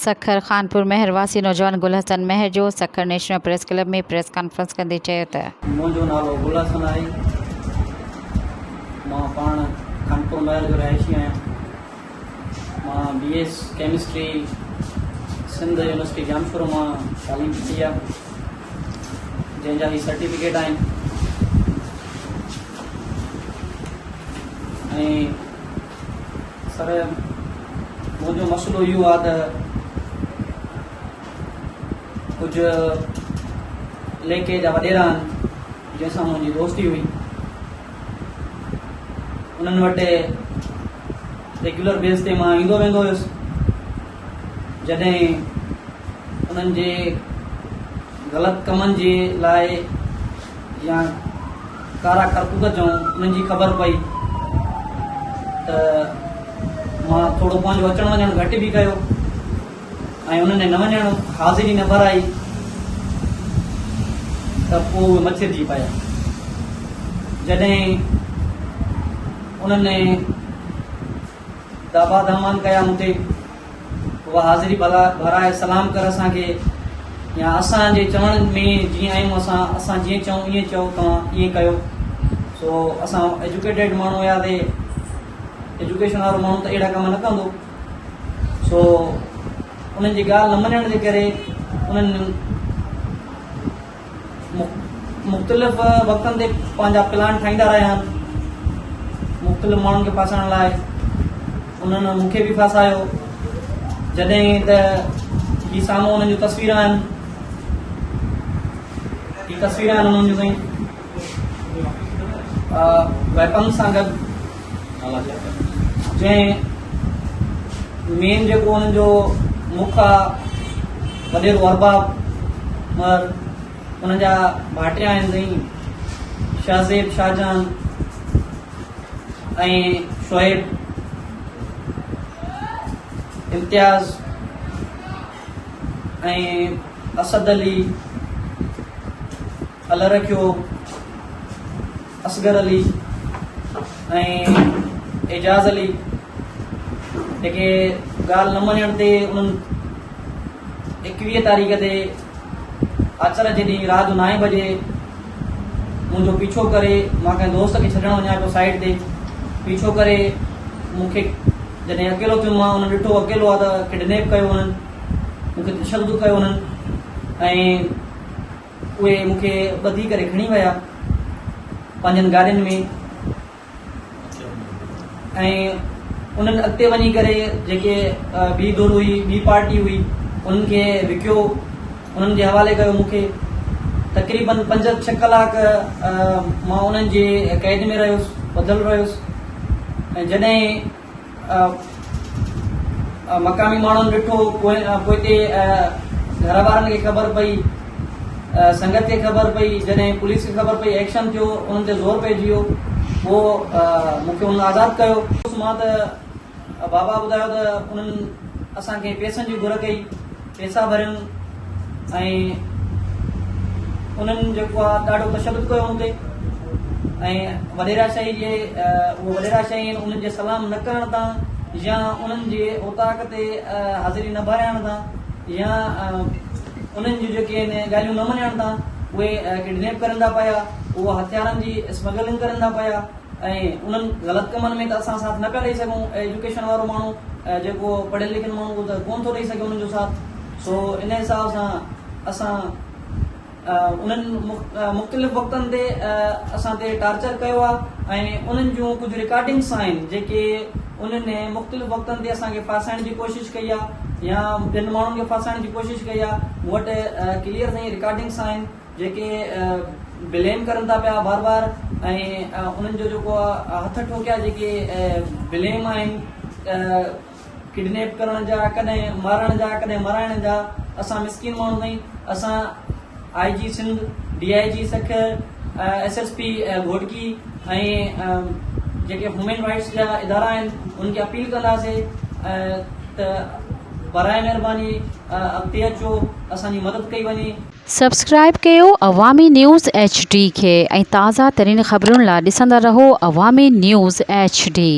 سکر، خانپور مهر واسي نوجوان گل حسن مهر جو Sukkur national press club ۾ press conference ڪندي چيو ته. منهنجو نالو گل حسن آهي. مان پاڻ خانپور مهر جو رهائشي آهيان. مان B S chemistry Sindh university Jamshoro مان تعليم ورتي آهي جنهن جا هي سرٽيفڪيٽ آهن ۽ سر منهنجو مسئلو اهو آهي ته ڪجهه علائقي جا وڏيرا آهن جنهن سان منهنجي دوستي هئي انهن وٽ ريگيولر بيس تي مان ايندو ويندو هيس جڏهن انهن جي غلط ڪمن جي لاء يا ڪارا ڪرتوت چئون انهن جي خبر پئي ته مان ٿورو پنهنجو اچڻ وڃڻ گهٽ به ڪيو ۽ انهن نه وڃڻ حاضري نه ڀرائي ته پوء اهي مڇرجي پيا. جڏهن انهن داٻا دامان ڪيا مون تي، اها حاضري ڀرائي سلام ڪر اسان کي يا اسان جي چوڻ ۾ جيئن آهيون اسان اسان جيئن چئون ائين چئو توهان ائين ڪيو. سو اسان ايجوڪيٽيڊ ماڻهو هياسي، ايجوڪيشن وارو ماڻهو ته اهڙا ڪم نه ڪندو. سو انهن جي ڳالهه نه مڃڻ جي ڪري انهن مختلف وقتن تي پنهنجا پلان ٺاهيندا رهيا آهن مختلف ماڻهن کي ڦاسائڻ لاء انهن مون کي به ڦاسايو جڏهن ته هي سامهون انهن جون تصوير آهن هي تصوير آهن انهن جون سائين ويپن سان گڏ جنهن مين جيڪو انهن جو مک آ وڏيرو ارباب مهر انهن جا ڀائٽيا آهن سائين شاهزيب شاهجهان ۽ شعيب امتياز ۽ اسد علي الهرکيو اصغر علي ۽ اعجاز علي جيڪي ڳالهه نه مڃڻ تي انهن ايڪويهه تاريخ تي آچر جي ڏينهن رات جو نائين بجي منهنجو پيڇو ڪري مان ڪنهن دوست کي ڇڏڻ وڃان پيو سائيڊ تي پيڇو ڪري مون کي جڏهن اڪيلو ٿيم مان انهن ڏٺو اڪيلو آ ته ڪڊنيپ ڪيو انهن مون کي تشدد ڪيو انهن ۽ اهي مون کي ٻڌي ڪري کڻي ويا پنهنجن گاڏين ۾ ۽ انهن اڳتي وڃي ڪري جيڪي ٻي ڌر هئي ٻي پارٽي هئي انهن کي وڪيو انهن جي حوالي ڪيو مون کي تقريبن پنج ڇهه ڪلاڪ مان انهن جي قيد ۾ رهيس ٻڌل رهيس ۽ جڏهن مقامي ماڻهن ڏٺو پوئتي گهر وارن کي خبر پئي سنگت کي خبر پئي جڏهن پوليس کي خبر پئي ايڪشن ٿيو انهن تي زور پئجي ويو پوء مون کي انهن آزاد ڪيو مان ته بابا ٻڌايو ته انهن اسان کي پيسن جي گهر ڪئي پيسا ڀرين ۽ انهن جيڪو آهي ڏاڍو تشدد ڪيو مون تي ۽ وڏيرا شاهي جي اهي وڏيرا شاهي آهن انهن جي سلام نه ڪرڻ تان يا انهن جي اوطاق تي حاضري نه ڀرائڻ تان يا انهن جون جيڪي آهن ڳالهيون نه مڃڻ تان اهي ڪڊنيپ ڪرن ٿا پيا اهي هٿيارن جي اسمگلنگ ڪرن ٿا پيا ۽ انهن غلط ڪمن ۾ ته اسان ساٿ نه پيا ڏئي سگهون ايجوڪيشن وارو ماڻهو جيڪو پڙهيل لکيل ماڻهو اهو ته ڪونه ٿو ڏئي سگهي انهن جو ساٿ سو ان حساب سان اسان انهن مختلف وقتن تي اسان تي ٽارچر ڪيو آهي ۽ انهن جون ڪجهه رڪارڊنگس آهن جيڪي انهن مختلف وقتن تي اسان کي ڦاسائڻ جي ڪوشش ڪئي آهي يا ٻين ماڻهن کي ڦاسائڻ جي ڪوشش ڪئي آهي مون وٽ ڪليئر سائين رڪارڊنگس آهن جيڪي بليم ڪرن ٿا پيا بار بار ۽ انهن جو جيڪو هٿ ٺوڪيا جيڪي بليم آهن ڪڊنيپ ڪرڻ جا ڪڏهن مارڻ جا ڪڏهن مرائڻ جا اسان مسڪين ماڻهو سائين اسان I G Sindh D I G Sukkur S S P Ghotki ۽ جيڪي هيومن رائٽس جا ادارا آهن ان کي اپيل ڪنداسي ته برائي مهرباني اڳتي اچو اسان جي مدد ڪئي وڃي. سبسڪرائيب ڪيو عوامي نيوز ايڇ ڊي کي ۽ تازه ترين خبرن لا ڏسندا رهو عوامي نيوز ايڇ ڊي.